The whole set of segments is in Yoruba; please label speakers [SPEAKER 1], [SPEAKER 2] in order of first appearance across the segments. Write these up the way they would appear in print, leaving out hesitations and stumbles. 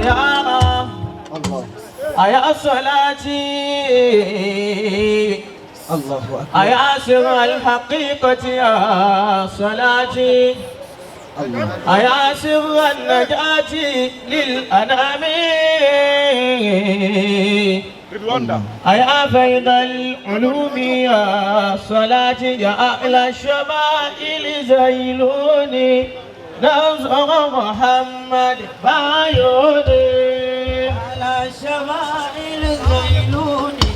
[SPEAKER 1] أيا
[SPEAKER 2] الله.
[SPEAKER 1] أيا صلاتي.
[SPEAKER 2] الله أكبر.
[SPEAKER 1] أيا سر الحقيقة يا صلاتي.
[SPEAKER 2] الله.
[SPEAKER 1] أيا سر النجاة للأنام. أيا فيض العلوم يا صلاتي، يا أهل الشمائل زيلوني، نزغ محمد بعيوني.
[SPEAKER 2] على الشمائل زيلوني.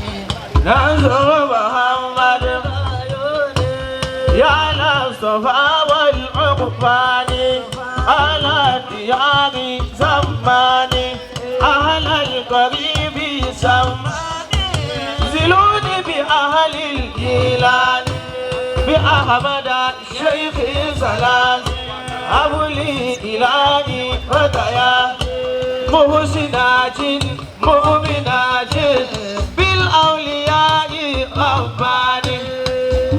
[SPEAKER 1] نزغ محمد
[SPEAKER 2] بعيوني.
[SPEAKER 1] يا على الصفا والعقبان، على ديار زماني، أهل القريب سماني، زلوني بأهل الجيلان، بأحمد الشيخ سلام، أبو الإله فتيا، محسنات مؤمنات بالأولياء رباني،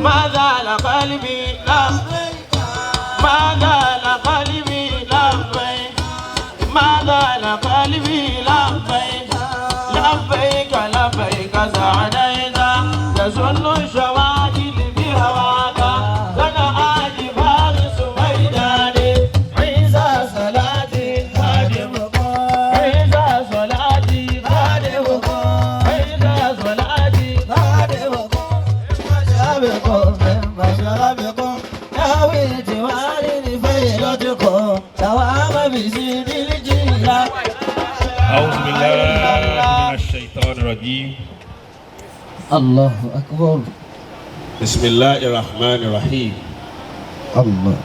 [SPEAKER 1] ما زال قلبي لبيك، ما زال قلبي لبيك، ما زال قلبي لبيك، لبيك لبيك سعديك، تزل الشواجل بهواك، سنعاد فارس ميداني، عيسى صلاتي خادمكم، عيسى صلاتي خادمكم، عيسى صلاتي
[SPEAKER 2] خادمكم. مشربكم من مشربكم ناوي جواري فيلتكم دوام بزيد الجيلة.
[SPEAKER 3] أعوذ بالله من الشيطان الرجيم.
[SPEAKER 2] الله أكبر.
[SPEAKER 3] بسم الله الرحمن الرحيم.
[SPEAKER 2] الله.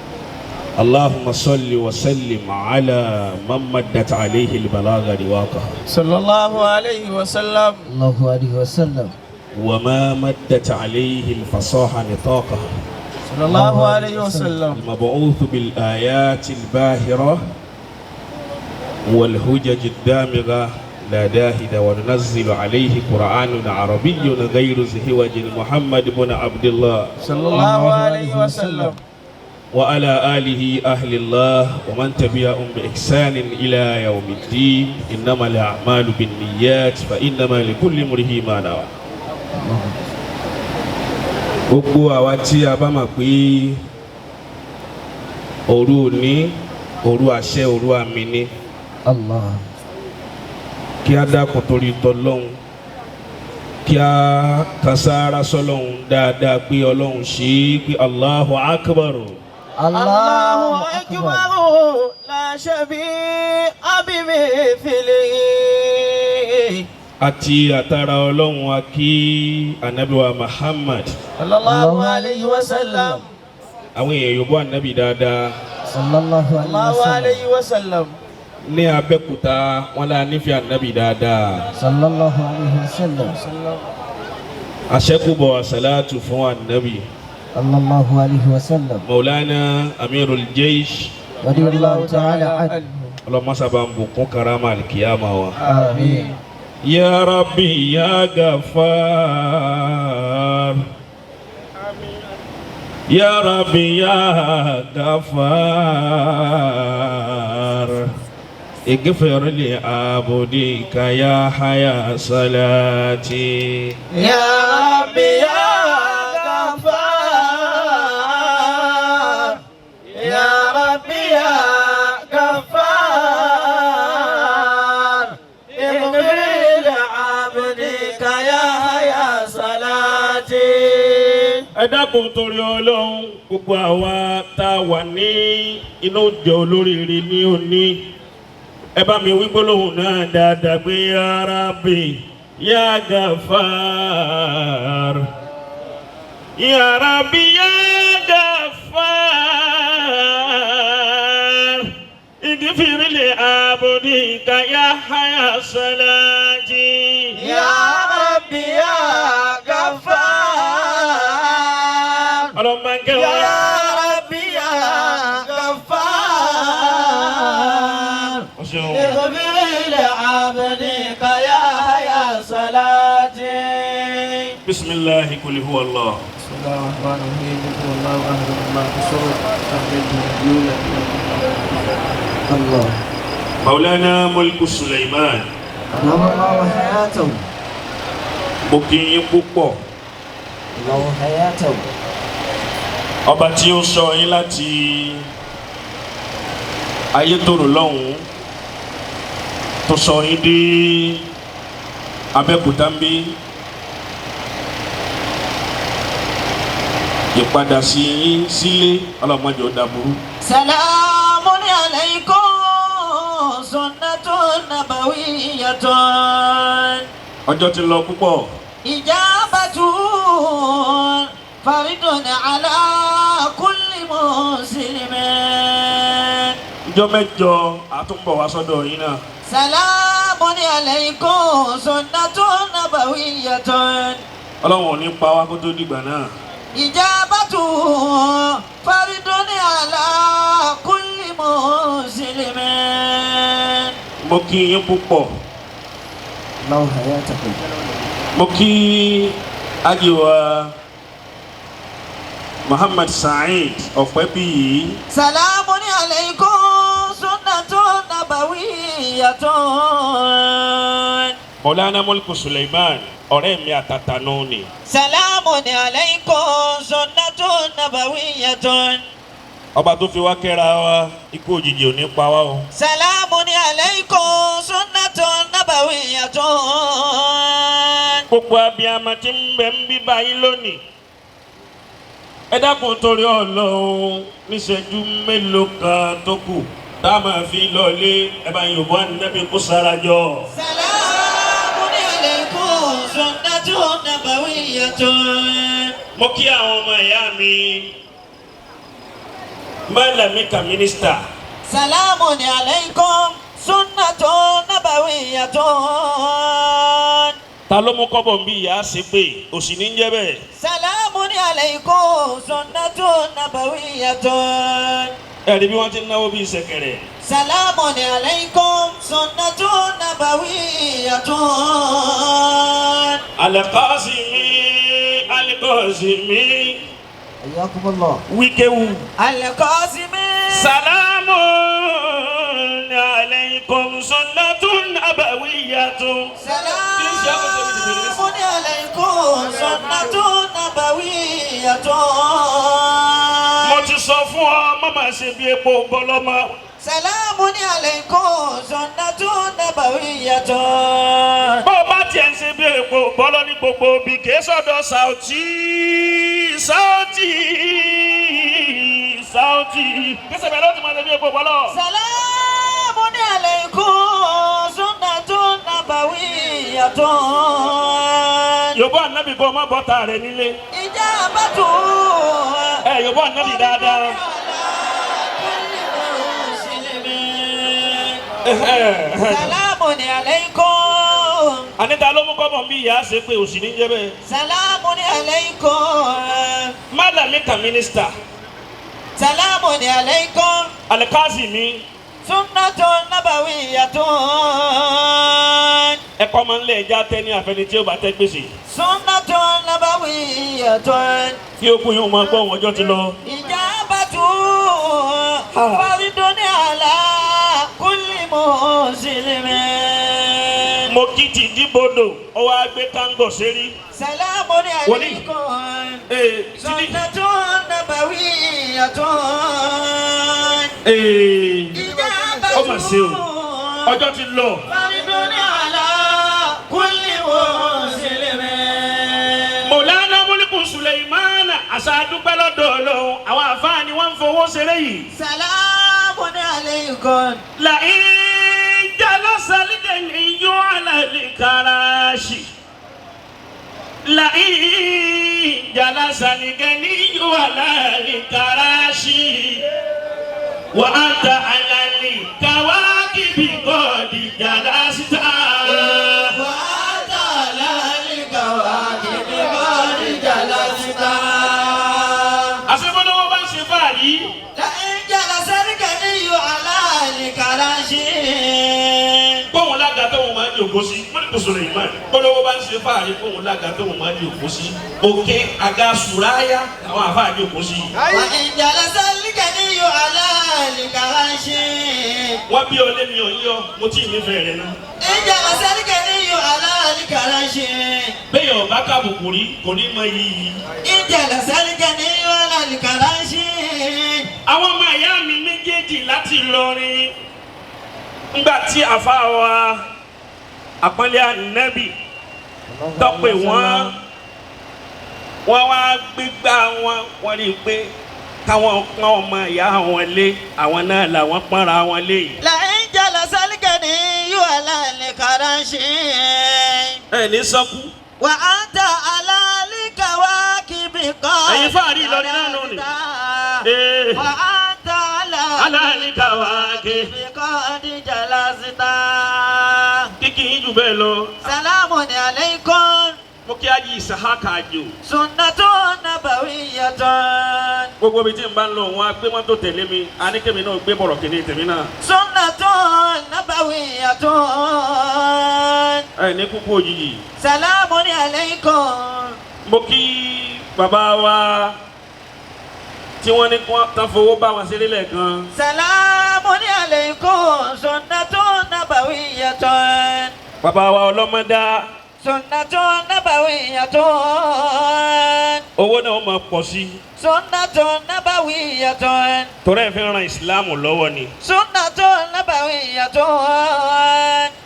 [SPEAKER 3] اللهم صل وسلم على من مدت عليه البلاغة رواقها،
[SPEAKER 1] صلى الله عليه وسلم.
[SPEAKER 2] الله عليه وسلم.
[SPEAKER 3] وما مدت عليه الفصاحة نطاقها،
[SPEAKER 1] صلى الله عليه وسلم.
[SPEAKER 3] المبعوث بالآيات الباهرة والهجج الدامغة لا داهدة، وننزل عليه قرآن عربي غير زهوج، محمد بن عبد الله
[SPEAKER 1] صلى الله عليه وسلم.
[SPEAKER 3] وعلى آله أهل الله ومن تبعهم بإحسان إلى يوم الدين. إنما الأعمال بالنيات فإنما لكل امرئ ما نوى. Gbogbo àwa tí a bá mọ̀ pé òru òní, òru àṣẹ, òru àmì ni,
[SPEAKER 2] الله.
[SPEAKER 3] kí a dákun torí tọlọ́hun, kí a kan sáárá sọlọ́hun dáadáa pé Ọlọ́hun ṣe é, pé Allahu Akbar.
[SPEAKER 1] الله أكبر لا شبيه بمثله.
[SPEAKER 3] Àti àtàrà Ọlọ́run a kí anabiwa Muhammad.
[SPEAKER 1] صلى الله عليه وسلم.
[SPEAKER 3] Àwọn èèyàn yòóbó anabi dáadáa.
[SPEAKER 2] صلى الله عليه
[SPEAKER 1] الله
[SPEAKER 2] وسلم.
[SPEAKER 1] عليه وسلم.
[SPEAKER 3] Ní Abẹ́òkúta wọn la nífẹ̀ẹ́ anabi dáadáa.
[SPEAKER 2] صلى الله عليه وسلم.
[SPEAKER 3] Àṣẹkùbọ̀ àṣàlátù fún anabi.
[SPEAKER 2] صلى الله عليه وسلم.
[SPEAKER 3] Maulana Amirul Jeish.
[SPEAKER 2] رضي الله تعالى عنه.
[SPEAKER 3] Ọlọ́mọsábà ń bùkún karama alikiyama wa.
[SPEAKER 2] آمين.
[SPEAKER 3] Ya Rabbi ya Gafar, Ya Rabbi ya Gafar, اغفر لعبدك يا حيا صلاتي.
[SPEAKER 1] يا ربي يا غفار، يا ربي يا غفار، اغفر لعبدك يا يا صلاتي.
[SPEAKER 3] Ẹ dákun torí Ọlọ́run, gbogbo àwa tá a wà ní inú ìjọ olóríire ní òní, ẹ bá mi wí gbólóhùn náà dáadáa pé ya Rabbi ya Gafar, ya Rabbi ya Gafar, اغفر لعبدك يا حيا صلاتي.
[SPEAKER 1] يا ربي يا غفار،
[SPEAKER 3] Ọlọ́run máa ń kẹ́
[SPEAKER 1] يا
[SPEAKER 3] wọn.
[SPEAKER 1] ربي يا غفار،
[SPEAKER 3] Ó ṣeun.
[SPEAKER 1] اغفر لعبدك يا يا صلاتي.
[SPEAKER 3] بسم الله، قل هو الله.
[SPEAKER 1] بسم الله الرحمن الرحيم، قل هو الله احد، الله الصمد، لم يلد ولم يولد ولم يكن له.
[SPEAKER 2] الله.
[SPEAKER 3] Maulana Mulku Suleiman.
[SPEAKER 2] أدام الله حياته.
[SPEAKER 3] Mo kí yín púpọ̀.
[SPEAKER 2] الله حياته.
[SPEAKER 3] Ọba tí ó sọ yín láti Ayétòrò lọ́hùn-ún tó sọ yín dé Abẹ́òkúta ń bí, ìpadà sí yín sílé ọlọ́mọdé ó dàbúrú.
[SPEAKER 1] سلام عليكم سنة نبوية.
[SPEAKER 3] Ọjọ́ ti lọ púpọ̀.
[SPEAKER 1] إجابة فرد على كل مسلم.
[SPEAKER 3] Ìjọ mẹ́jọ àtúnbọ̀ wá sọ́dọ̀ yín náà.
[SPEAKER 1] سلام عليكم سنة نبوية.
[SPEAKER 3] Ọlọ́run ò ní pa wá kó tó dìgbà náà.
[SPEAKER 1] إجابة فرد على كل مسلم.
[SPEAKER 3] Mo kí yín púpọ̀.
[SPEAKER 2] الله حياتكم.
[SPEAKER 3] Mo kí ajiwa Muhammad Saheed Ọ̀pẹ́bíyì.
[SPEAKER 1] سلام عليكم سنة نبوية.
[SPEAKER 3] Mọ̀lánà Mulku Suleiman ọ̀rẹ́ mi àtàtà náà ni.
[SPEAKER 1] سلام عليكم سنة نبوية.
[SPEAKER 3] Ọba tó fi wá kẹ́ra wa, ikú òjijì ò ní pa wá o.
[SPEAKER 1] سلام عليكم سنة نبوية.
[SPEAKER 3] Gbogbo abiyamọ tí ń bẹ ń bí báyìí lónìí. Ẹ dákun torí Ọlọ́run, níṣẹ́jú mélòó kan tó kù tá a máa fi lọlé, ẹ bá Yorùbá Ànábì kó sára jọ.
[SPEAKER 1] سلام عليكم سنة نبوية.
[SPEAKER 3] Mo kí àwọn ọmọ ìyá mi, Málàmíkà mínísítà.
[SPEAKER 1] سلام عليكم سنة نبوية.
[SPEAKER 3] Ta ló mú kọ́bọ̀ ń bí ìyá ṣe pé òsì ní jẹ́ bẹ́ẹ̀.
[SPEAKER 1] سلام عليكم سنة نبوية.
[SPEAKER 3] Ẹ̀rí bí wọ́n ti ń náwó bíi ṣẹ̀kẹ̀rẹ̀.
[SPEAKER 1] سلام عليكم سنة نبوية.
[SPEAKER 3] Alikọ́sìmí Alikọ́sìmí
[SPEAKER 2] حياكم الله.
[SPEAKER 3] wíkéwu.
[SPEAKER 1] القاسم.
[SPEAKER 3] Salamu alaykum sunnatun nabawiyatun.
[SPEAKER 1] سلام عليكم سنة نبوية.
[SPEAKER 3] Mo ti sọ fún ọ, má máa ṣe bí epo bọ́lọ́mọ.
[SPEAKER 1] سلام عليكم سنة نبوية.
[SPEAKER 3] Bó o bá tiẹ̀ ń ṣe bí epo bọ́lọ́ ní gbogbo ibi, kìí sọ̀dọ̀ Saoty Saoty Saoty. Kí sẹ̀bẹ̀ ló ti máa ṣe bí epo bọ́lọ́.
[SPEAKER 1] سلام عليكم سنة نبوية.
[SPEAKER 3] Yorùbá ànábì kọ́ ọmọ bọ́ta rẹ̀ nílé.
[SPEAKER 1] إجابة
[SPEAKER 3] Ẹ Yorùbá ànábì dáadáa.
[SPEAKER 1] سلام عليكم.
[SPEAKER 3] Àníta ló mú kọ́mọ̀ bí ìyá ṣe pé òsì ní jẹ́ bẹ́ẹ̀.
[SPEAKER 1] سلام عليكم.
[SPEAKER 3] Málàmíkà mínísítà.
[SPEAKER 1] سلام عليكم
[SPEAKER 3] Alikazimi
[SPEAKER 1] سنة نبوية.
[SPEAKER 3] ẹ̀kọ́ máa ń lé ẹja tẹ́ ní àfẹni tí ó bá tẹ́ gbèsè.
[SPEAKER 1] سنة نبوية.
[SPEAKER 3] Kí ó kú yóò máa gbọ́ wọn ọjọ́ ti lọ.
[SPEAKER 1] إجابة فرد على كل مسلم.
[SPEAKER 3] Mo kí ti dìbòdò, ó wá gbé táǹgọ̀ sérí.
[SPEAKER 1] سلام
[SPEAKER 3] Wòlíì.
[SPEAKER 1] عليكم
[SPEAKER 3] Ee, títí.
[SPEAKER 1] سنة نبوية.
[SPEAKER 3] Ee,
[SPEAKER 1] إجابة
[SPEAKER 3] ó mà ṣe o, ọjọ́ ti lọ.
[SPEAKER 1] فرد على كل مسلم.
[SPEAKER 3] Mọ̀lánà Múlíkù Sùlẹ̀mánà, àṣà àdúpẹ́ lọ́dọ̀ Ọlọ́run, àwọn àfáà ni wọ́n ń fowó ṣeré yìí.
[SPEAKER 1] سلام عليكم.
[SPEAKER 3] لئن جلس الجني على الكراش، لئن جلس الجني على الكراش وأنت على الكواكب قد جلست.
[SPEAKER 1] وأنت على الكواكب قد جلست.
[SPEAKER 3] Àṣebọ́dọ́wọ́ bá ń ṣe fáàrí.
[SPEAKER 1] لئن جلس الجني على الكراش.
[SPEAKER 3] Kóhun lága tóun máa ń jòkó sí Mọ́líkù Suleiman, kólówó bá ń ṣe fáàrí kóhun lága tóun máa ń jòkó sí òkè àga sùráyà làwọn àfáà jòkó sí.
[SPEAKER 1] وإن جلس الجني على الكراش.
[SPEAKER 3] Wọ́n bí ọ lémi ò yí ọ, mo tí ì nífẹ̀ẹ́ rẹ náà.
[SPEAKER 1] إن جلس الغني على الكرش.
[SPEAKER 3] Bẹ́ẹ̀ ọba kábùkù rí kò ní mọ iyì.
[SPEAKER 1] إن جلس الغني على الكرش.
[SPEAKER 3] Àwọn ọmọ ìyá mi méjèèjì láti Ìlọrin, ńgbà tí àfa wa àpọ́nlé ànábì tọ́pẹ̀ wọ́n wá gbégbá wọn, wọ́n rí i pé káwọn pọ́n ọmọ ìyá wọn lé, àwọn náà làwọn pọ́nra wọn lé yìí.
[SPEAKER 1] لئن جلس الغني على الكرش.
[SPEAKER 3] Ẹ ní sọ́kú.
[SPEAKER 1] وأنت على الكواكب قد
[SPEAKER 3] Ẹ̀yin fáàrí Ìlọrin náà nù ni. Ee.
[SPEAKER 1] وأنت على
[SPEAKER 3] الكواكب
[SPEAKER 1] قد جلست.
[SPEAKER 3] Kíkì yín jù bẹ́ẹ̀ lọ.
[SPEAKER 1] سلام عليكم.
[SPEAKER 3] Mo kí Ájì Ìsàhákà àjò.
[SPEAKER 1] سنة نبوية.
[SPEAKER 3] Gbogbo ibi tí n bá ń lọ, wọn á gbé mọ́tò tẹ̀lé mi, aníkèmí náà gbé bọ̀rọ̀ kìíní tèmi náà.
[SPEAKER 1] سنة نبوية.
[SPEAKER 3] Ẹ ní kúkú òjijì.
[SPEAKER 1] سلام عليكم.
[SPEAKER 3] Mo kí bàbá wa tí wọ́n ní kí wọ́n tán fowó bá wọn ṣeré lẹ́ẹ̀kan.
[SPEAKER 1] سلام عليكم سنة نبوية.
[SPEAKER 3] Bàbá wa ọlọ́mọdá.
[SPEAKER 1] سنة نبوية.
[SPEAKER 3] Owó náà máa pọ̀ sí i.
[SPEAKER 1] سنة نبوية.
[SPEAKER 3] Torí ẹ fi ń ran ìsìláàmù lọ́wọ́ ni.
[SPEAKER 1] سنة نبوية.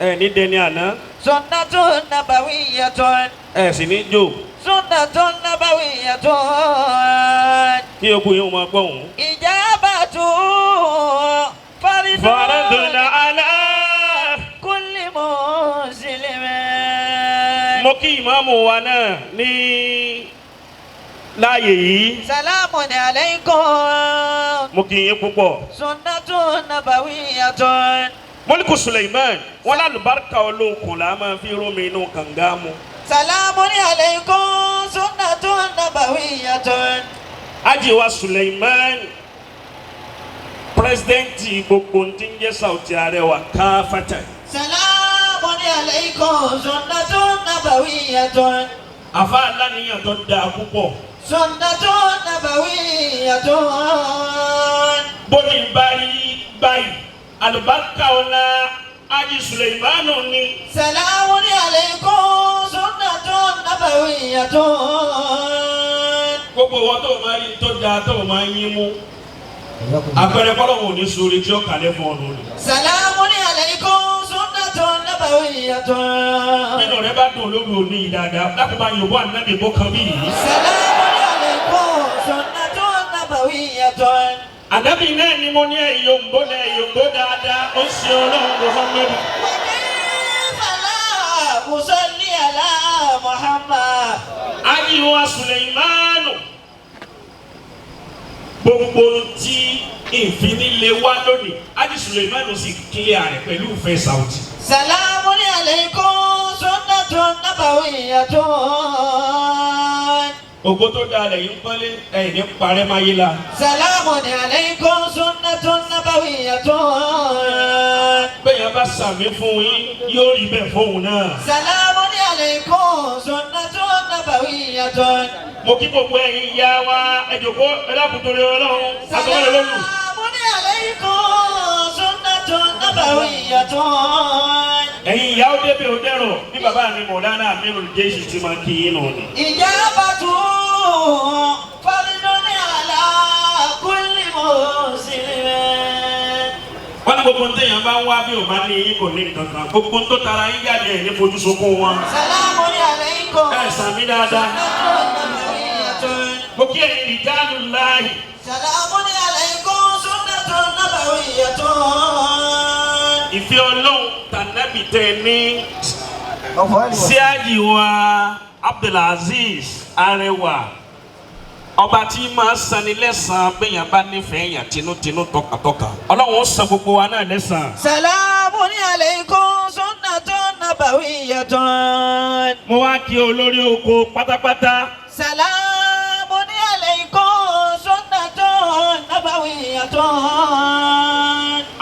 [SPEAKER 3] Ẹ ní dẹni àná.
[SPEAKER 1] سنة نبوية.
[SPEAKER 3] Ẹ sì ní jò.
[SPEAKER 1] سنة نبوية.
[SPEAKER 3] Kí okùn yìí ó máa gbọ́ òun.
[SPEAKER 1] إجابة فرض
[SPEAKER 3] فرض على
[SPEAKER 1] كل مسلم.
[SPEAKER 3] Mo kí ìmáàmù wa náà ní láàyè yìí.
[SPEAKER 1] سلام عليكم.
[SPEAKER 3] Mo kí yín púpọ̀.
[SPEAKER 1] سنة نبوية.
[SPEAKER 3] Mọ́líkù Suleiman, wọn lálùbáríkà olókùn là á máa fi rómi inú kànga mu.
[SPEAKER 1] سلام عليكم سنة نبوية.
[SPEAKER 3] Ajiwa Suleiman, pírẹsidẹ́ǹtì gbogbo tí ń jẹ́ Sauti Arẹwà káfátà.
[SPEAKER 1] سلام عليكم سنة نبوية.
[SPEAKER 3] Àfa aláníyàn tó dáa púpọ̀.
[SPEAKER 1] سنة نبوية.
[SPEAKER 3] Bóni bá rí báyìí, àlùbáríkà ọ̀la Aji Suleimanu ni.
[SPEAKER 1] سلام عليكم سنة نبوية.
[SPEAKER 3] Gbogbo wọn tó máa rí tó dáa tó máa ń yín mú. Àpẹẹrẹ kọ́lọ́hún ò ní sóore tí ó kàlẹ́ fún ọ̀nà òní.
[SPEAKER 1] سلام عليكم سنة نبوية.
[SPEAKER 3] Nínú rẹ bá dùn lórí òní yìí dáadáa, láti máa yòbó ànábì bó kan bí yìí.
[SPEAKER 1] سلام عليكم سنة نبوية.
[SPEAKER 3] Ànábì náà ni mo ní ẹ̀yọ̀ ń bó lẹ̀ ẹ̀yọ̀ ń bó dáadáa, ó ṣe Ọlọ́run Muhammadu.
[SPEAKER 1] وكيف لا أصلي على محمد.
[SPEAKER 3] Ajiwa Suleimanu. Gbogbo tí ìfinilé wá lónìí, Aji Suleimanu sì kílíà rẹ̀ pẹ̀lú ìfẹ́ Sauti.
[SPEAKER 1] سلام عليكم سنة نبوية.
[SPEAKER 3] Ògo tó dáa lẹ́yìn ń pọ́nlé, ẹ̀yìn ní parẹ́ máa yé la.
[SPEAKER 1] سلام عليكم سنة نبوية.
[SPEAKER 3] Bẹ́ẹ̀ yẹn bá sàmì fún yín, yóò rí bẹ́ẹ̀ fóun náà.
[SPEAKER 1] سلام عليكم سنة نبوية.
[SPEAKER 3] Mo kí gbogbo ẹ̀yin ìyá wa, ẹ jòkó, ẹ dákun torí Ọlọ́run, àtọwọ́lẹ̀ lólu.
[SPEAKER 1] سلام عليكم سنة نبوية.
[SPEAKER 3] Ẹ̀yin ìyá ó débẹ̀ ó dẹ̀rọ̀ ní bàbá mi Mọ̀lánà Amirul Jayshi ti máa kí yín nù ni.
[SPEAKER 1] إجابة فرض على كل مسلم.
[SPEAKER 3] Wọ́n ní gbogbo téèyàn bá ń wá bí ò bá ní yín kò ní nǹkan kan. Gbogbo tó tara yín jáde ẹ̀ ní fojú sunkún wọn.
[SPEAKER 1] سلام عليكم
[SPEAKER 3] Ẹ sàmí dáadáa.
[SPEAKER 1] سنة نبوية.
[SPEAKER 3] Mo kí ẹ̀yin rijalullahi.
[SPEAKER 1] سلام عليكم سنة نبوية.
[SPEAKER 3] Ìfẹ́ Ọlọ́run tànàbì tẹ ní síájì wa Abdulaziz Arẹwà, ọba tí máa sanni lẹ́sàn-án bẹ́yàn bá nífẹ̀ẹ́ yàn tinútinú tọkàntọkàn. Ọlọ́run ó san gbogbo wa náà lẹ́sàn-án.
[SPEAKER 1] سلام عليكم سنة نبوية.
[SPEAKER 3] Mo wá kí olórí oko pátápátá.
[SPEAKER 1] سلام عليكم سنة نبوية.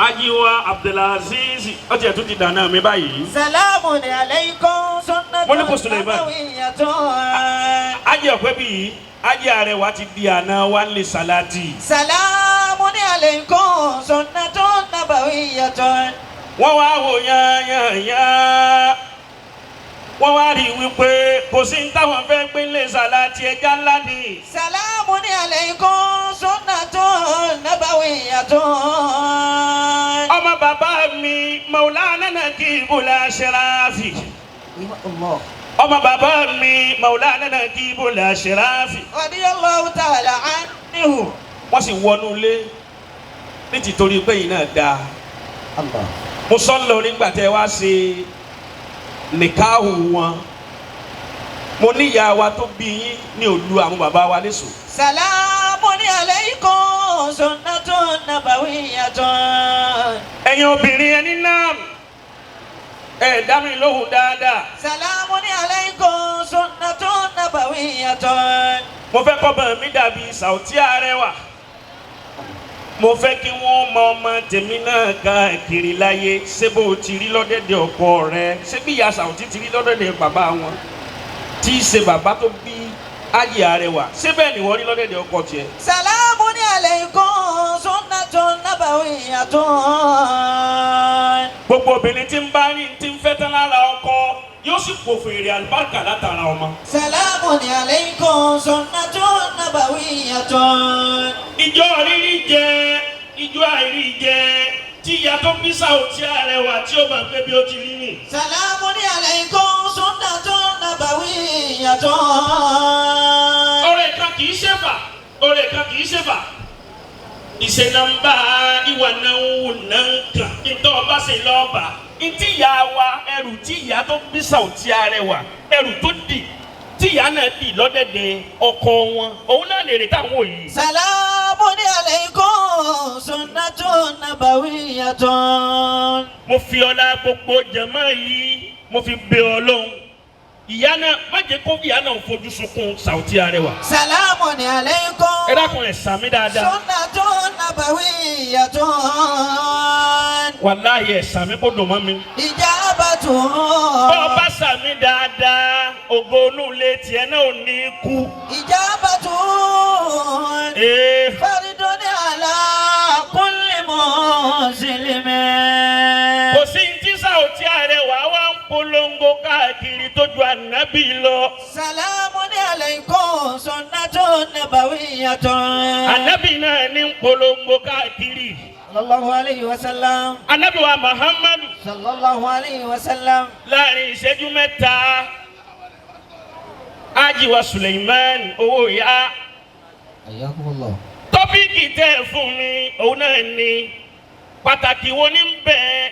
[SPEAKER 3] Ajiwa Abdulaziz ọtí ẹ̀ tún ti dáná mi báyìí.
[SPEAKER 1] سلام عليكم سنة
[SPEAKER 3] Mọ́líkù Suleiman.
[SPEAKER 1] نبوية.
[SPEAKER 3] Ají ọ̀pẹ́ bíi Ají Arẹwà ti di àná wa ń lè sàláàtì.
[SPEAKER 1] سلام عليكم سنة نبوية.
[SPEAKER 3] Wọ́n wá wò yányányá, wọ́n wá rí i wípé kò sí ní táwọn fẹ́ gbé lè sàláàtì, ẹja ńlá ni.
[SPEAKER 1] سلام عليكم سنة نبوية.
[SPEAKER 3] Ọmọ bàbá mi Maulana Najibul Ashrafi.
[SPEAKER 2] Allah.
[SPEAKER 3] Ọmọ bàbá mi Maulana Najibul Ashrafi.
[SPEAKER 1] رضي الله تعالى عنه.
[SPEAKER 3] Wọ́n sì wọnú ilé ní tìtorí pé yìí náà dáa.
[SPEAKER 2] Allah.
[SPEAKER 3] Mo sọ ń lọ nígbà tẹ wá ṣe nìkáhù wọn, mo ní ìyá wa tó bí yín ní òlu àwọn bàbá wa léṣo.
[SPEAKER 1] سلام عليكم سنة نبوية.
[SPEAKER 3] Ẹ̀yin obìnrin, ẹni náà ẹ̀ dá mi lóhùn dáadáa.
[SPEAKER 1] سلام عليكم سنة نبوية.
[SPEAKER 3] Mo fẹ́ kọ́ mi dàbí Sàùtí Arẹwà. Mo fẹ́ kí wọ́n mọ ọmọ tèmi náà káàkiri láyé. Ṣé bó o ti rí lọ́dẹ̀dẹ̀ ọkọ rẹ, ṣé bí ìyá Sàùtí ti rí lọ́dẹ̀dẹ̀ bàbá wọn tí í ṣe bàbá tó bí Ájì Arẹwà, ṣé bẹ́ẹ̀ ni wọ́n rí lọ́dẹ̀dẹ̀ ọkọ tiẹ̀?
[SPEAKER 1] سلام عليكم سنة نبوية.
[SPEAKER 3] Gbogbo obìnrin tí ń bá rí tí ń fẹ́ tán lára ọkọ yóò sì pò fèrè àlùbáríkà látara ọmọ.
[SPEAKER 1] سلام عليكم سنة نبوية.
[SPEAKER 3] Ìjọ rírí jẹ, ìjọ àìrí jẹ, tí ìyá tó bí Sàùtí Arẹwà tí ó máa gbé bí ó ti rí nì.
[SPEAKER 1] سلام عليكم سنة نبوية.
[SPEAKER 3] Ọ̀rẹ́ kan kì í ṣèfà, ọ̀rẹ́ kan kì í ṣèfà. Ìṣe nọ́mbà ìwà náà ń wù náà ń kàn ìtọ́ ọba ṣe lọ́ọ̀bà. Ntí ìyá wa, ẹrù tí ìyá tó bí Sàùtí Arẹwà, ẹrù tó dì tí ìyá náà dì lọ́dẹ̀dẹ̀ ọkọ wọn, òun náà lè rè táwọn òyìn.
[SPEAKER 1] سلام عليكم سنة نبوية.
[SPEAKER 3] Mo fi ọlá gbogbo jàmá yìí, mo fi bẹ̀ Ọlọ́run, ìyá náà, má jẹ́ kó ìyá náà fojú sunkún Sàùtí Arẹwà.
[SPEAKER 1] سلام عليكم
[SPEAKER 3] Ẹ dákun, ẹ sàmí dáadáa.
[SPEAKER 1] سنة نبوية.
[SPEAKER 3] Wàláhì, ẹ sàmí kó dùn mọ́ mi.
[SPEAKER 1] إجابة.
[SPEAKER 3] Bọ́ ọ bá sàmí dáadáa, ògo inú ilé tiẹ̀ náà ò ní kú.
[SPEAKER 1] إجابة
[SPEAKER 3] Ee,
[SPEAKER 1] فرد على كل مسلم.
[SPEAKER 3] Kò sí ní tí Sàùtí Arẹwà wá ń polongo káàkiri tó ju ànábì lọ.
[SPEAKER 1] سلام عليكم سنة نبوية.
[SPEAKER 3] Ànábì náà ní ń polongo káàkiri.
[SPEAKER 1] صلى الله عليه وسلم.
[SPEAKER 3] Ànábì wa Muhammadu.
[SPEAKER 1] صلى الله عليه وسلم.
[SPEAKER 3] Láàrin ìṣẹ́jú 3, Ájíwa Suleiman owó ìyá.
[SPEAKER 2] حياكم الله.
[SPEAKER 3] Topic tẹ́ ẹ fún mi, òun náà ni pàtàkì wo ní bẹ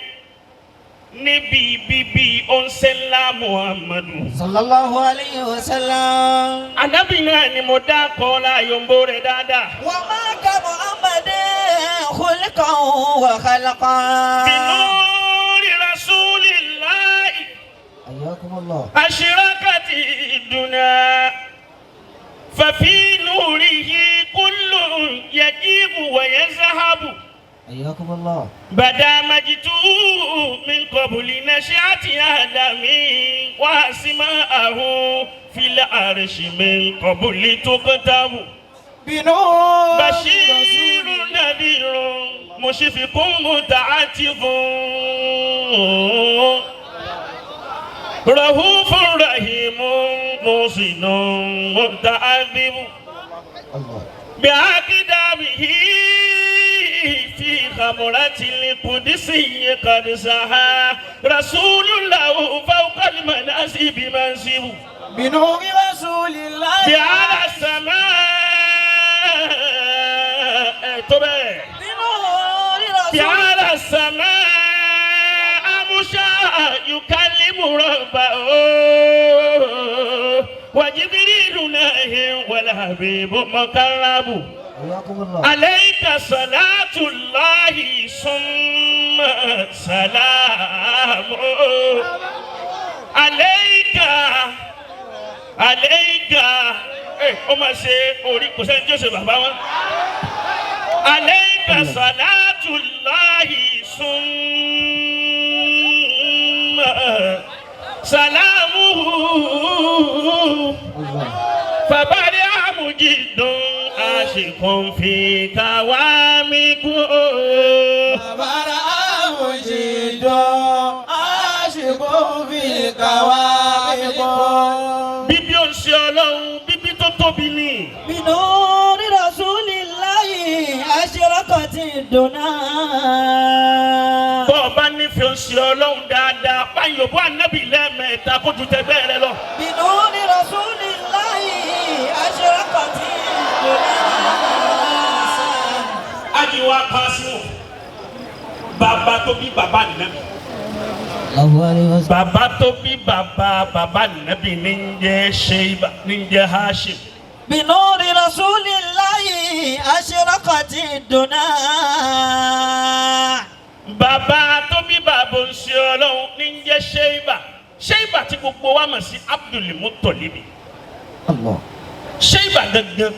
[SPEAKER 3] níbi bíbí ọ̀nsẹ̀ńlá Muhammadu.
[SPEAKER 1] صلى الله عليه وسلم.
[SPEAKER 3] Ànábì náà ni mo dá kọ́ láyọ̀ǹbó rẹ̀ dáadáa.
[SPEAKER 1] وما كمحمد خلقا وخلقا.
[SPEAKER 3] بنور رسول الله
[SPEAKER 2] حياكم الله.
[SPEAKER 3] أشرقت الدنيا، ففي نوره كل يجيب ويذهب.
[SPEAKER 2] حياكم الله.
[SPEAKER 3] بدا مجده من قبل نشأة آدم، وأسماءه في العرش من قبل تكتب.
[SPEAKER 1] بنور
[SPEAKER 3] بشير نذير مشفق متعتف رؤوف رحيم محسن متعذب.
[SPEAKER 2] الله.
[SPEAKER 3] بعقدامه في خمرة القدسي قد سعى رسول الله فوق المنازل منصب.
[SPEAKER 1] بنور رسول الله.
[SPEAKER 3] بعلى السماء تبع.
[SPEAKER 1] بنور رسول.
[SPEAKER 3] بعلى السماء مشى يكلم ربه، وجبريل ناهي والحبيب مقرب.
[SPEAKER 2] حياكم الله.
[SPEAKER 3] عليك صلاة الله ثم سلام عليك عليك. Ẹ ó máa ṣe orí, kò sẹ́ni tí ó ṣe bàbá wọn. عليك صلاة الله ثم سلامه.
[SPEAKER 2] الله.
[SPEAKER 3] فبرع مجد. Àṣìkún fi káwá mi kú.
[SPEAKER 1] Bàbára àmúṣìdọ̀ àṣìkò fi kàwá mi kọ́.
[SPEAKER 3] Bíbí ó ń ṣe Ọlọ́run, bíbí tó tóbi ni.
[SPEAKER 1] بنور رسول الله أشرقت الدنا.
[SPEAKER 3] Bọ́ ọ bá nífẹ̀ẹ́ ó ń ṣe Ọlọ́run dáadáa, báyìí òbó ànábì lẹ́ẹ̀mẹ́ta kó ju tẹgbẹ́ rẹ lọ.
[SPEAKER 1] بنور رسول الله أشرقت الدنا.
[SPEAKER 3] Ajiwa Kasimu, bàbá tó bí bàbá nàbì.
[SPEAKER 2] Allahu alayhi wa sallam.
[SPEAKER 3] Bàbá tó bí bàbá bàbá nàbì ní ń jẹ́ Ṣeiba, ní ń jẹ́ Hashim.
[SPEAKER 1] بنور رسول الله أشرقت الدنا.
[SPEAKER 3] Bàbá tó bí bàbá ń ṣe Ọlọ́run ní ń jẹ́ Ṣeiba. Ṣeiba tí gbogbo wa mọ̀ sí Abdul Muttalibi.
[SPEAKER 2] Allah.
[SPEAKER 3] Ṣeiba gangan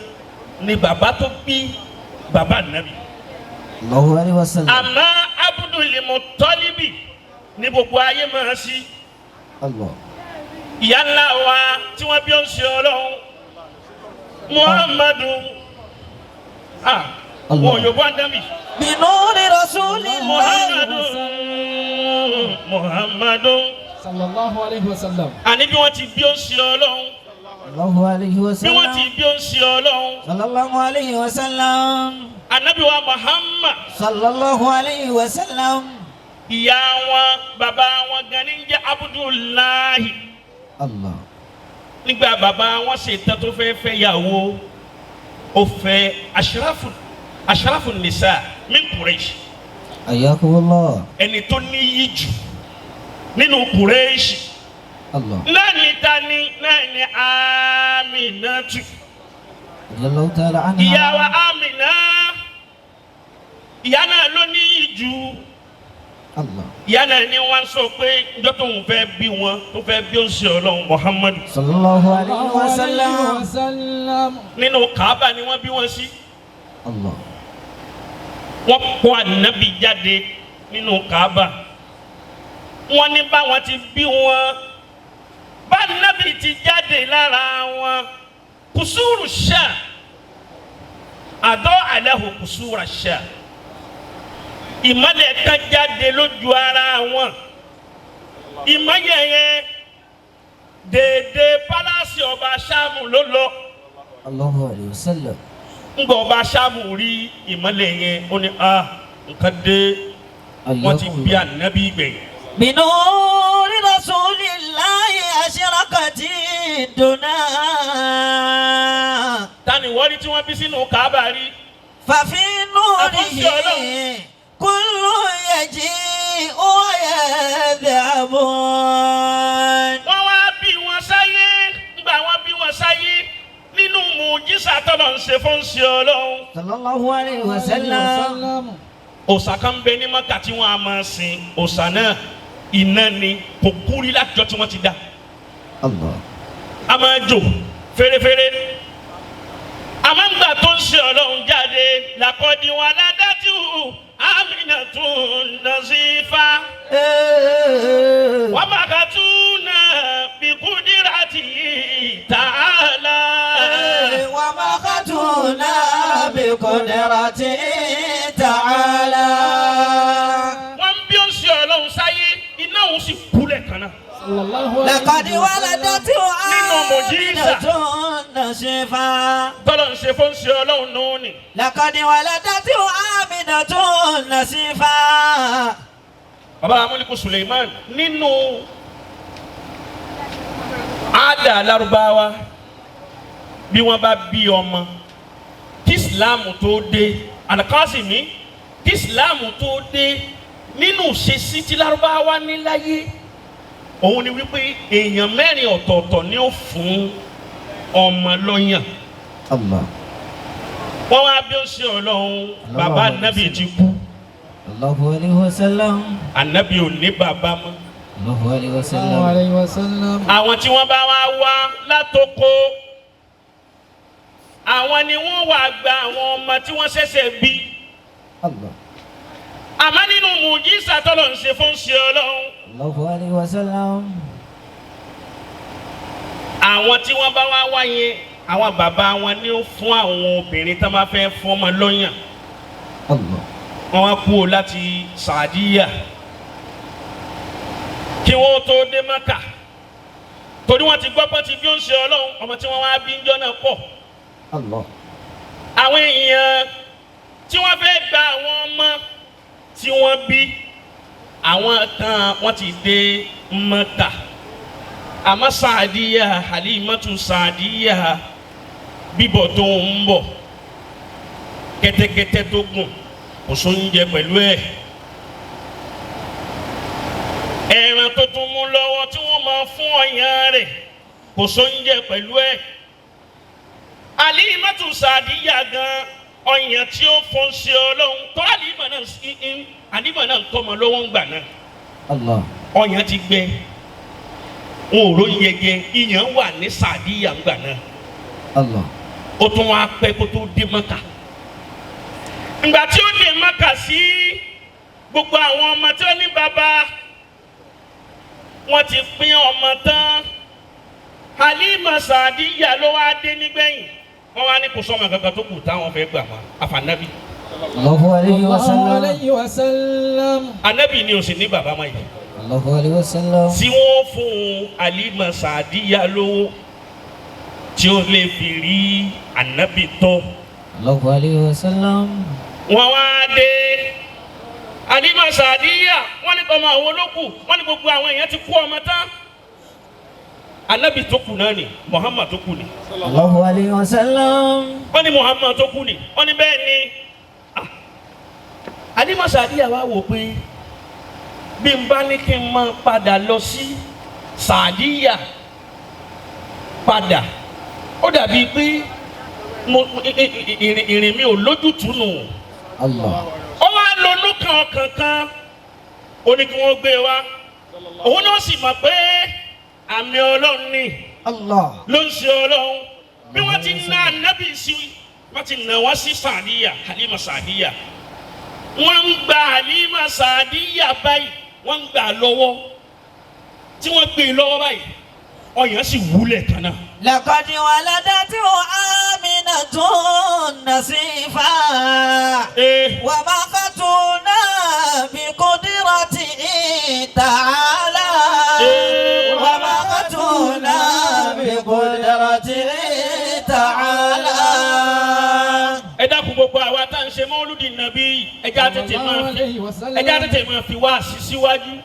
[SPEAKER 3] ni bàbá tó bí bàbá nàbì.
[SPEAKER 2] Allahu alayhi wa sallam.
[SPEAKER 3] Àmọ́ Abdul Muttalibi ní gbogbo ayé máa sí.
[SPEAKER 2] Allah.
[SPEAKER 3] Ìyá ńlá wa tí wọ́n bí ó ń ṣe Ọlọ́run Muhammadu, ah,
[SPEAKER 2] Allah.
[SPEAKER 3] wọn yóò bọ́ àdámì.
[SPEAKER 1] بنور رسول الله.
[SPEAKER 3] Muhammadu, Muhammadu,
[SPEAKER 4] Sallallahu alayhi wa sallam.
[SPEAKER 3] àní bí wọ́n ti bí ó ń ṣe Ọlọ́run,
[SPEAKER 2] Allahu alayhi wa
[SPEAKER 3] bí
[SPEAKER 2] sallam.
[SPEAKER 3] wọ́n ti bí ó ń ṣe Ọlọ́run,
[SPEAKER 1] Sallallahu alayhi wa sallam.
[SPEAKER 3] ànábì wa Muhammad,
[SPEAKER 1] Sallallahu alayhi wa sallam.
[SPEAKER 3] ìyá wọn bàbá wọn gan ní jẹ́ Abdullahi.
[SPEAKER 2] Allah.
[SPEAKER 3] Nígbà bàbá wọn ṣe tán tó fẹ́ fẹ́ yàwó, ó fẹ́ ashrafu nisa min Quraysh,
[SPEAKER 2] Ayakumullah.
[SPEAKER 3] ẹni tó níyì jù nínú Quraysh.
[SPEAKER 2] Allah.
[SPEAKER 3] Náà ní tani? Náà ní Aminatu.
[SPEAKER 2] Radiyallahu ta'ala anha.
[SPEAKER 3] Ìyá wa Amina, ìyá náà ló níyì jù.
[SPEAKER 2] Allah.
[SPEAKER 3] Ìyá náà ni wọ́n sọ pé njọ́ tó ń fẹ́ bí wọn tó fẹ́ bí ó ń ṣe Ọlọ́run Muhammadu,
[SPEAKER 2] Sallallahu alayhi wa sallam.
[SPEAKER 4] Sallam.
[SPEAKER 3] nínú Kaaba ni wọ́n bí wọn sí.
[SPEAKER 2] Allah.
[SPEAKER 3] Wọ́n kó ànábì jáde nínú Kaaba, wọ́n ní báwọn ti bí wọn, bá ànábì ti jáde lára wọn, kùsùrù ṣá àdó àlẹ́hù kùsùrù ṣá, ìmọ̀lẹ̀ kan jáde lójú ara wọn. Ìmọ̀lẹ̀ yẹn dèédé pálásì ọba Ṣáàmù ló lọ.
[SPEAKER 2] Allahu alayhi wa sallam.
[SPEAKER 3] Ńgbà ọba Ṣáàmù rí ìmọ̀lẹ̀ yẹn, ó ní a nǹkan dé, wọ́n ti bí ànábì gbẹ̀yìn.
[SPEAKER 1] بنور رسول الله أشرقت الدنا.
[SPEAKER 3] Ta ni wọ́n rí tí wọ́n bí sínú Kaaba rí?
[SPEAKER 1] ففي نوره
[SPEAKER 3] أبو
[SPEAKER 1] كل يجيء ويذهب.
[SPEAKER 3] Wọ́n wá bí wọn sáyé. Ńgbà wọ́n bí wọn sáyé, nínú mùjísà tọ́lọ̀ ń ṣe fún ṣe Ọlọ́run,
[SPEAKER 1] Sallallahu alayhi wa sallam.
[SPEAKER 3] Òòṣà kan bẹ ní Mọ́kà tí wọ́n á máa sìn. Òòṣà náà iná ni, kò kúrí látijọ́ tí wọ́n ti dá.
[SPEAKER 2] Allah.
[SPEAKER 3] A máa jò fèrèfèrè. Àmọ́ ńgbà tó ń ṣe Ọlọ́run jáde, làkọ́dí wọn aládàtú Aminatun Nazifa wàmàkàtúnà bìkúdírátì tààlà.
[SPEAKER 1] ومقتنا بقدرته تعالى.
[SPEAKER 3] Wọ́n bí ó ń ṣe Ọlọ́run sáyé, iná òun sì kú lẹ́ẹ̀kan náà.
[SPEAKER 4] Sallallahu alayhi
[SPEAKER 1] لقد
[SPEAKER 4] wa sallam.
[SPEAKER 1] ولدته
[SPEAKER 3] Nínú mùjísà.
[SPEAKER 1] آمنة نشفا.
[SPEAKER 3] Tọ́lọ̀ ń ṣe fún ṣe Ọlọ́run nù ní.
[SPEAKER 1] لقد ولدته آمنة نشفا.
[SPEAKER 3] Bàbá Amúnikù Suleiman, nínú àdà Lárúbáwá, bí wọ́n bá bí ọmọ kí Islam tó dé, Alakasimi, kí Islam tó dé, nínú ṣesí tí Lárúbáwá ní láyé òun ni wípé èèyàn mẹ́rin ọ̀tọ̀ọ̀tọ̀ ni ó fún ọmọ lọ́yàn.
[SPEAKER 2] Allah.
[SPEAKER 3] Wọ́n wá bí ó ṣe Ọlọ́run, bàbá Ànábì ti kú.
[SPEAKER 2] Allahu alayhi wa sallam.
[SPEAKER 3] Ànábì ò ní bàbá mọ́.
[SPEAKER 2] Allahu alayhi wa
[SPEAKER 4] Sallallahu
[SPEAKER 2] sallam.
[SPEAKER 4] alayhi wa sallam.
[SPEAKER 3] Àwọn tí wọ́n bá wá wá látoko, àwọn ni wọ́n wà gba àwọn ọmọ tí wọ́n ṣẹ̀ṣẹ̀ bí.
[SPEAKER 2] Allah.
[SPEAKER 3] Àmọ́ nínú mùjísà tọ́lọ̀ ń ṣe fún ṣe Ọlọ́run,
[SPEAKER 2] Allahu alayhi wa sallam.
[SPEAKER 3] àwọn tí wọ́n bá wá wá yẹn, Àwọn bàbá wọn ní ó fún àwọn obìnrin tó máa fẹ́ fọ́mọ lọ́yàn.
[SPEAKER 2] Allah.
[SPEAKER 3] Wọ́n wá kú o láti Sàdíyà kí wọ́n tó dé Maka, torí wọ́n ti gbọ́ pé ti bí ó ń ṣe Ọlọ́run, ọmọ tí wọ́n wá bí ń jọ́ náà pọ̀.
[SPEAKER 2] Allah.
[SPEAKER 3] Àwọn èèyàn tí wọ́n fẹ́ gba àwọn ọmọ tí wọ́n bí, àwọn kan wọ́n ti dé Maka, àmọ́ Sàdíyà, Halimatu Sàdíyà, bíbọ̀ tó ń bọ̀, kẹ́tẹ́kẹ́tẹ́ tó gùn kò sóúnjẹ pẹ̀lú ẹ̀, ẹran tó tún mú lọ́wọ́ tí wọ́n máa fún ọyàn rẹ̀, kò sóúnjẹ pẹ̀lú ẹ̀. Halimatu Sàdíyà gan, ọyàn tí ó fún ṣe Ọlọ́run tó Halima náà Halima náà ń tọ́mọ lọ́wọ́ ń gbà náà.
[SPEAKER 2] Allah.
[SPEAKER 3] Ọyàn ti gbẹ, wọn ò róyìn jẹ, ìyàn wà ní Sàdíyà ń gbà náà.
[SPEAKER 2] Allah.
[SPEAKER 3] Ó tún wá pẹ́ kó tó dé Mọ́kà. Ìgbà tí ó dé Mọ́kà sí, gbogbo àwọn ọmọ tí ó ní bàbá wọ́n ti pín ọmọ tán. Halima Sàdíyà ló wá dé nígbẹ̀yìn. Wọ́n wá ní kò sọ́mọ kankan tó kù táwọn fẹ́ gbà wọ́n àfànàbí.
[SPEAKER 2] Allahu alayhi wa
[SPEAKER 4] Allahu
[SPEAKER 2] sallam.
[SPEAKER 4] alayhi wa sallam.
[SPEAKER 3] Ànábì ni ò sì ní bàbá mọ́ yìí
[SPEAKER 2] Allahu alayhi wa sallam.
[SPEAKER 3] tí wọ́n fún Halima Sàdíyà lówó tí ó lè fi rí ànábì tọ́.
[SPEAKER 2] Allahu alayhi wa sallam.
[SPEAKER 3] Wọ́n wá dé Halima Sàdíyà, wọ́n ní tọmọ àwọn olókù, wọ́n ní gbogbo àwọn èèyàn ti kú ọmọ tán, ànábì tó kù náà ni Muhammad tó kù ni.
[SPEAKER 2] Allahu alayhi wa sallam.
[SPEAKER 3] Wọ́n ní Muhammad tó kù ni, wọ́n ní bẹ́ẹ̀ ni. Ah. Halima Sàdíyà wá wò pé bí n bá ní kí n máa padà lọ sí Sàdíyà padà, ó dàbí pé mo ìrìn mi ò lójútùú nù.
[SPEAKER 2] Allah.
[SPEAKER 3] Ó wá lónú kan ọkàn kan, ó ní kí wọ́n gbé wa, òun náà sì mọ̀ pé àmì Ọlọ́run ni.
[SPEAKER 2] Allah.
[SPEAKER 3] Ló ń ṣe Ọlọ́run bí wọ́n ti na ànábì sí, wọ́n ti nà wọ́n sí Sàdíyà, Halima Sàdíyà. Wọ́n ń gba Halima Sàdíyà báyìí, wọ́n ń gbà lọ́wọ́, tí wọ́n gbé e lọ́wọ́ báyìí, ọyàn sì wúlẹ̀ kan náà.
[SPEAKER 1] لقد ولدته آمنة نصيفا
[SPEAKER 3] Ee.
[SPEAKER 1] ومقتنا بقدرته تعالى
[SPEAKER 3] إيه.
[SPEAKER 1] ومقتنا بقدرته تعالى.
[SPEAKER 3] Ẹ dákun, gbogbo àwa tá à ń ṣe mọ́lúdì nàbí, ẹja tètè máa fi
[SPEAKER 4] alayhi wa sallam.
[SPEAKER 3] ẹja tètè máa fi wá sí síwájú,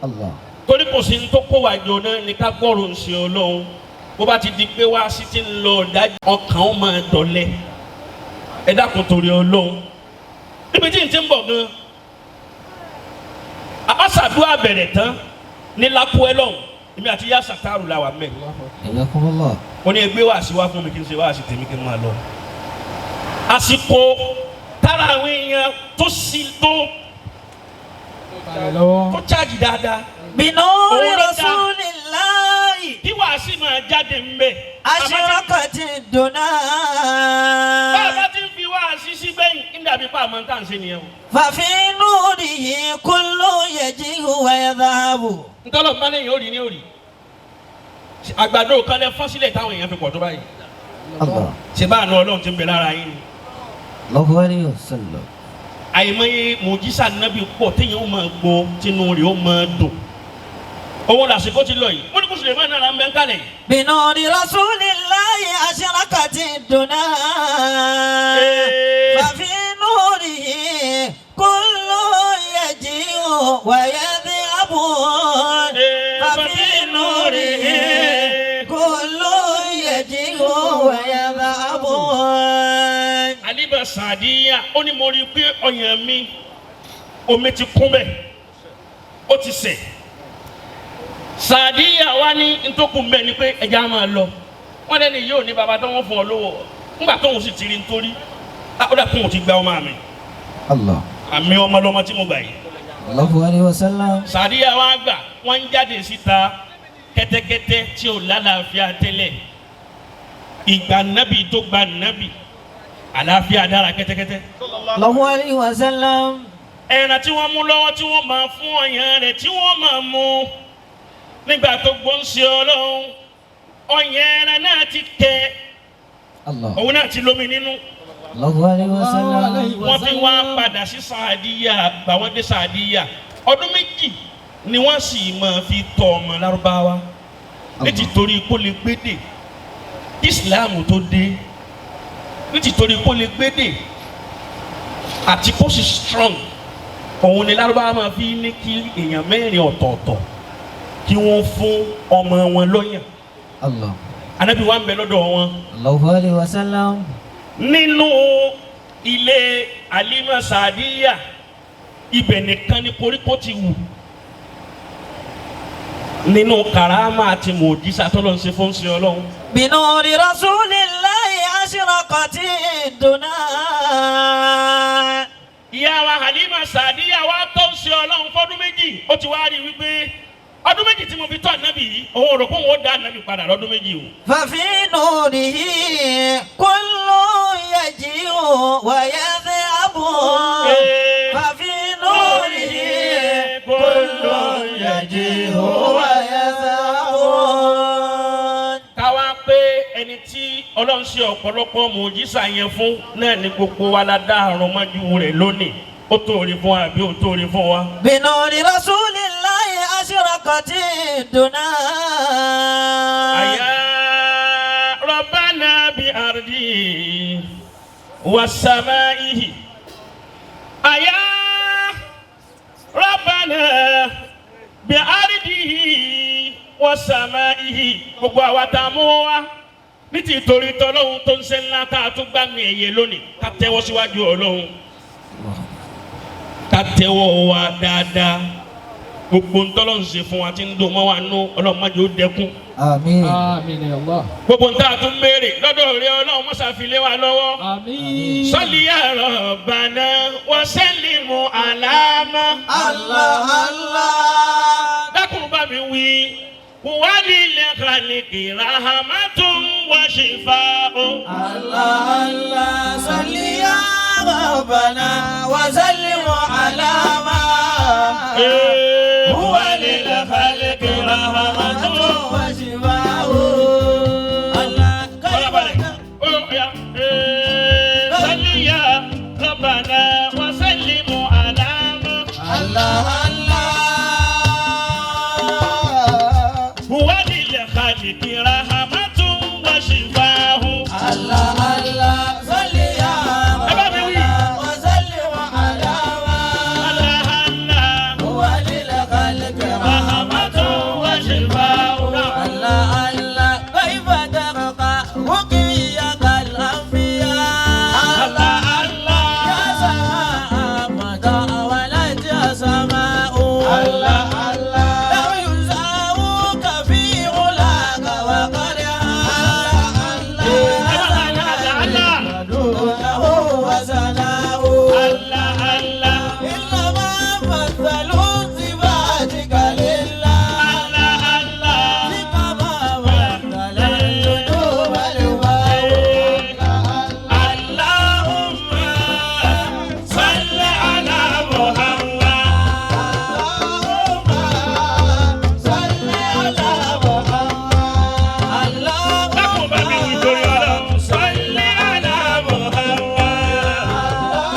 [SPEAKER 2] Allah.
[SPEAKER 3] torí kò sí ní tó kó wa jọ náà ní ká gbọ́rọ̀ ń ṣe Ọlọ́run. Bó bá ti di pé wá sí ti ń lọ dájú, ọkàn ó máa dọ̀lẹ́. Ẹ dákun, torí Ọlọ́run, níbi tí n ti ń bọ̀ gan, àbáṣàdúrà bẹ̀rẹ̀ tán ní lápò ẹ lọ́hùn, èmi àti yá sàtàrù la wà mẹ́.
[SPEAKER 2] Hayyakumullah.
[SPEAKER 3] Wọ́n ní ẹgbẹ́ wàásù wá fún mi kí n ṣe wàásù tèmi kí n máa lọ. Àsìkò tára àwọn èèyàn tó sì tó
[SPEAKER 4] Balẹ̀ lọ́wọ́.
[SPEAKER 3] tó chájì dáadáa.
[SPEAKER 1] بنور
[SPEAKER 3] Òun ló dá.
[SPEAKER 1] رسول الله
[SPEAKER 3] Kí wàásù máa jáde ń bẹ̀.
[SPEAKER 1] أشرقت الدنا.
[SPEAKER 3] Bá a bá ti ń fi wàásù sí gbẹ̀yìn ń dàbí pa àmọ́ tá à ń ṣe nìyẹn o.
[SPEAKER 1] ففي نوره كل يجيه ويذهب.
[SPEAKER 3] Ntọ́lọ̀ bá lẹ́yìn òrì ní òrì. Àgbàdo kan lẹ fọ́n sílẹ̀ táwọn èèyàn fi pọ̀ tó báyìí.
[SPEAKER 2] Allah.
[SPEAKER 3] Ṣé bá àánú Ọlọ́run ti ń bẹ lára yín ni?
[SPEAKER 2] Allahu alayhi wa sallam.
[SPEAKER 3] Àìmọye mùjísà nábì pọ̀ téèyàn ó máa gbọ́, tínú rẹ̀ ó máa dùn. Òun làsìkò ti lọ yìí. Wọ́n ní kó Sùlẹ̀mán náà là ń bẹ́ ń kalẹ̀ yìí.
[SPEAKER 1] بنور رسول الله أشرقت الدنا.
[SPEAKER 3] Ee.
[SPEAKER 1] ففي نوره كل يجيء ويذهب.
[SPEAKER 3] Ee,
[SPEAKER 1] ففي نوره كل يجيء ويذهب.
[SPEAKER 3] Àlíbà Sàdíyà ó ní mo rí i pé ọyàn mi, omi ti kún bẹ́ẹ̀, ó ti sẹ̀. Sàdíyà wa ní ntòkùn bẹ́ẹ̀ ni pé ẹja máa lọ. Wọ́n lẹ́nu yóò ní baba tó wọ́n fún ọ lówó ńgbà tóun sì ti rí nítorí ó dà kóun ti gba ọmọ mi.
[SPEAKER 2] Allah.
[SPEAKER 3] Àmì ọmọ lọmọ tí mo gbà yìí.
[SPEAKER 2] Allahu alayhi wa sallam.
[SPEAKER 3] Sàdíyà wa gbà, wọ́n ń jáde síta, kẹ́tẹ́kẹ́tẹ́ tí ò lálàáfíà tẹ́lẹ̀, ìgbà nábì tó gba nábì, àlàáfíà dára kẹ́tẹ́kẹ́tẹ́.
[SPEAKER 2] Allahu alayhi wa sallam.
[SPEAKER 3] Ẹran tí wọ́n mú lọ́wọ́ tí wọ́n máa fún ọyàn rẹ̀ tí wọ́n máa mú, nígbà tó gbóǹsì Ọlọ́run, ọyàn ẹran náà ti tẹ.
[SPEAKER 2] Allah.
[SPEAKER 3] Òun náà ti lómi nínú.
[SPEAKER 2] Allahu alayhi wa sallam.
[SPEAKER 3] Wọ́n fi wá padà sí Sàdíyà, gbà wọ́n dé Sàdíyà. Ọdún 2 ni wọ́n sì máa fi tọ́ ọmọ Lárúbáwá nítorí kó lè gbédè Islam tó dé, nítorí kó lè gbédè àti kó sì strong. Òun ni Lárúbáwá máa fi ní kí èèyàn 4 ọ̀tọ̀ọ̀tọ̀ kí wọ́n fún ọmọ wọn lọ́yàn.
[SPEAKER 2] Allah.
[SPEAKER 3] Ànábì wa ń bẹ lọ́dọ̀ wọn
[SPEAKER 2] Allahu alayhi wa sallam.
[SPEAKER 3] nínú ilé Alima Sadiya. Ibẹ̀ nìkan ni koríko ti wù nínú karama àti mòjísà tọ́lọ́ ń ṣe fún ṣe Ọlọ́run.
[SPEAKER 1] بنور رسول الله أشرقت الدنا.
[SPEAKER 3] Ìyá wa Halima Sadiya wa tó ń ṣe Ọlọ́run fọ́dún 2. Ó ti wá rí i wípé ọdún 2 tí mo fi tọ́ ànábì yìí, òun ò rò pé òun ó dá ànábì padà lọ́dún 2 o.
[SPEAKER 1] ففي نوره كل يجيء ويذهب. ففي نوره كل يجيء ويذهب.
[SPEAKER 3] Káwá pé ẹni tí Ọlọ́run ṣe ọ̀pọ̀lọpọ̀ mòjísà yẹn fún náà ní gbogbo wa la dá àrùn mọ́jú rẹ̀ lónìí. Ó tóore fún wa àbí ó tóore fún wa?
[SPEAKER 1] بنور رسول الله أشرقت الدنا.
[SPEAKER 3] أيا ربنا بأرضه وسمائه، أيا ربنا بأرضه وسمائه. Gbogbo àwa tá a mú wa ní ti torí tọ́lọ́hún tó ń ṣe ńlá tá a tún gbá mi ẹ̀yẹ lónìí, ká tẹ́wọ́ síwájú Ọlọ́hun, ká tẹ́wọ́ wa dáadáa. Gbogbo ntọ́lọ́hún ṣe fún wa tí ń dùn mọ́ wa nú, Ọlọ́run má jẹ́ ó dẹkùn.
[SPEAKER 2] Àmín.
[SPEAKER 4] Àmín ya Allah.
[SPEAKER 3] Gbogbo ntá a tún béèrè lọ́dọ̀ rẹ, Ọlọ́run mọ́sá fi lé wa lọ́wọ́.
[SPEAKER 4] Àmín.
[SPEAKER 3] Salli ya Rabbana wa sallimu ala ma.
[SPEAKER 1] Allah Allah.
[SPEAKER 3] Dákun bá mi wí. Walil khalqi rahmatun wa shifa'un.
[SPEAKER 1] Allah Allah. Salli ya Rabbana wa sallim ala ma.
[SPEAKER 3] Huwa lil khalqi rahmatun
[SPEAKER 1] wa shifa'un. Allah.
[SPEAKER 3] Farabalẹ̀. Ó yá. Salli ya Rabbana wa sallimu ala ma.
[SPEAKER 1] Allah Allah.
[SPEAKER 3] Huwa lil khalqi rahmatun wa shifa'un.
[SPEAKER 1] Allah Allah. Salli ya
[SPEAKER 3] Ẹ bá mi wí.
[SPEAKER 1] Rabbana wa sallim ala ma.
[SPEAKER 3] Allah Allah.
[SPEAKER 1] Huwa lil khalqi
[SPEAKER 3] Rahmatun wa shifa'un.
[SPEAKER 1] الله الله كيف ترقى رقيك الأنبياء.
[SPEAKER 3] Allah Allah.
[SPEAKER 1] يا سماء مدى ولد يا سماء. الله الله لو يساووك في علاك وقد
[SPEAKER 3] Allah Allah.
[SPEAKER 1] دونه وسناء.
[SPEAKER 3] Allah Allah.
[SPEAKER 1] إنما مثلوا صفاتك لله.
[SPEAKER 3] Allah Allah.
[SPEAKER 1] كما مثل النجوم الواو.
[SPEAKER 3] اللهم صل على محمد.
[SPEAKER 1] اللهم صل على محمد.
[SPEAKER 3] Dákun bá mi wí torí Ọlọ́run. صل على محمد.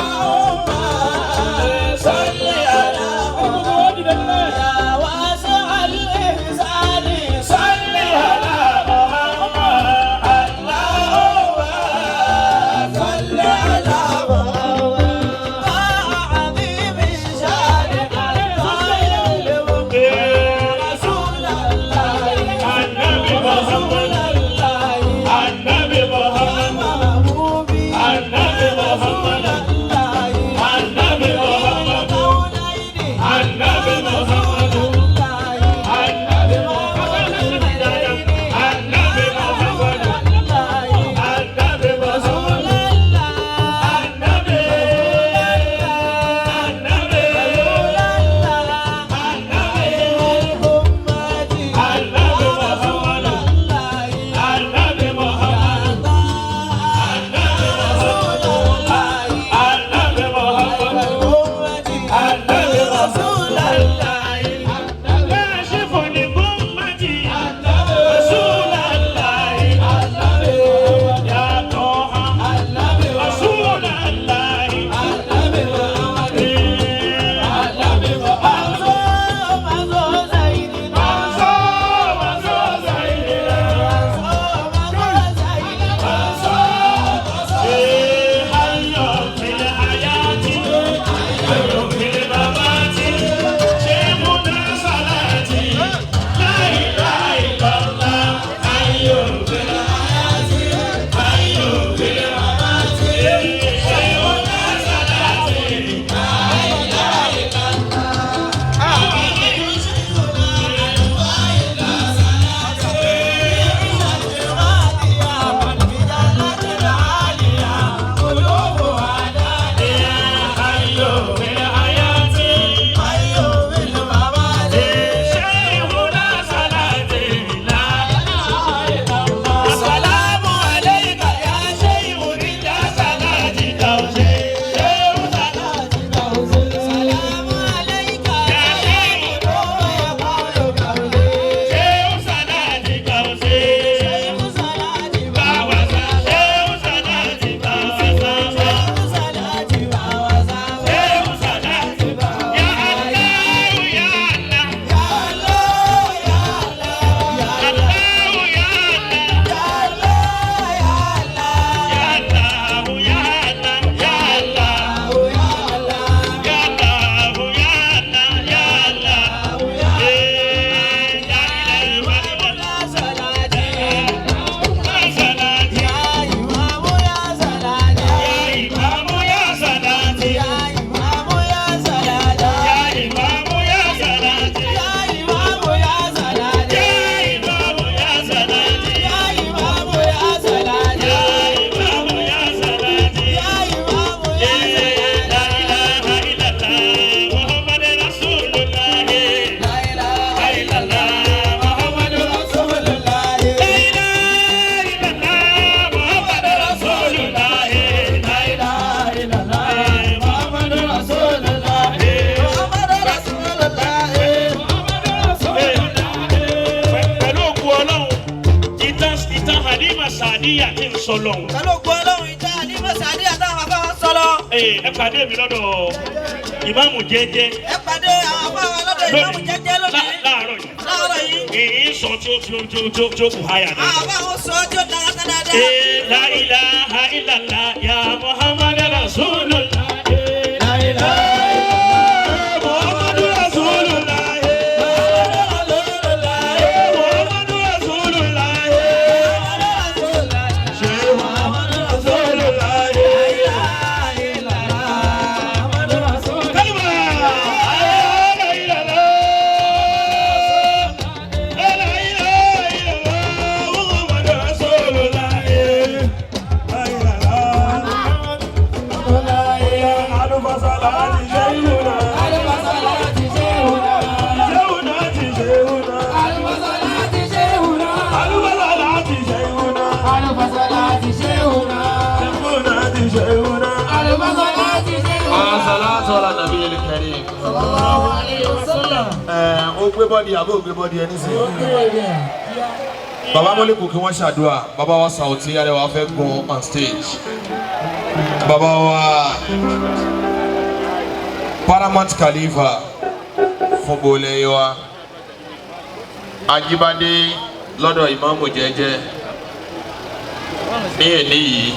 [SPEAKER 1] اللهم صل على محمد. يا واسع الإحسان
[SPEAKER 3] صل على محمد.
[SPEAKER 1] اللهم صل على محمد. عظيم الشان رسول الله.
[SPEAKER 3] النبي
[SPEAKER 1] رسول
[SPEAKER 3] محمد.
[SPEAKER 1] الله.
[SPEAKER 3] النبي محمد.
[SPEAKER 1] محبوبي.
[SPEAKER 3] النبي
[SPEAKER 1] رسول
[SPEAKER 3] محمد.
[SPEAKER 1] الله.
[SPEAKER 3] النبي محمد.
[SPEAKER 1] قولين.
[SPEAKER 3] النبي محمد.
[SPEAKER 1] رسول الله.
[SPEAKER 3] النبي محمد. النبي محمد.
[SPEAKER 1] الله.
[SPEAKER 3] النبي
[SPEAKER 1] رسول
[SPEAKER 3] محمد.
[SPEAKER 1] الله.
[SPEAKER 3] النبي النبي
[SPEAKER 1] رسول الله.
[SPEAKER 3] النبي محمد. النبي محمد. النبي محمد. النبي محمد. Sàdíyà tí ń sọ lọ́hùn.
[SPEAKER 1] Pẹ̀lú ògo Ọlọ́run ìta Àlímọ̀ Sàdíyà táwọn afáwọn sọ lọ.
[SPEAKER 3] Ee, ẹ pàdé mi lọ́dọ̀ ìmáàmù jẹ́jẹ́.
[SPEAKER 1] Ẹ pàdé àwọn afáwọn lọ́dọ̀ ìmáàmù jẹ́jẹ́ lónìí.
[SPEAKER 3] Láàárọ̀ yìí.
[SPEAKER 1] Láàárọ̀ yìí.
[SPEAKER 3] Èyí sọ tí ó tí ó tí ó tí ó tí ó kù háyà
[SPEAKER 1] Àwọn
[SPEAKER 3] dáadáa.
[SPEAKER 1] afáwọn sọ tí ó dára tán dáadáa.
[SPEAKER 3] Ee, la ilaha illallah ya Muhammad Rasulullah. La ilaha Muhammadu Rasulullah. Muhammadu Rasulullah. Muhammadu Rasulullah. Kalima. La ilaha illallah. La ilaha illallah. Muhammadu Rasulullah.
[SPEAKER 5] Salatu ala nabiyil karim. Ẹ ó gbé body àbó gbé body ẹni sìn. Bàbá Mọ́lẹ́kù kí wọ́n ṣàdúrà. Bàbá wa Sàùtí Arẹwà fẹ́ gun on stage. Bàbá wa Paramount Khalifa fún gbolẹ̀ wa. Ajíbádé lọ́dọ̀ ìmáàmù jẹ́jẹ́ ní èní yìí.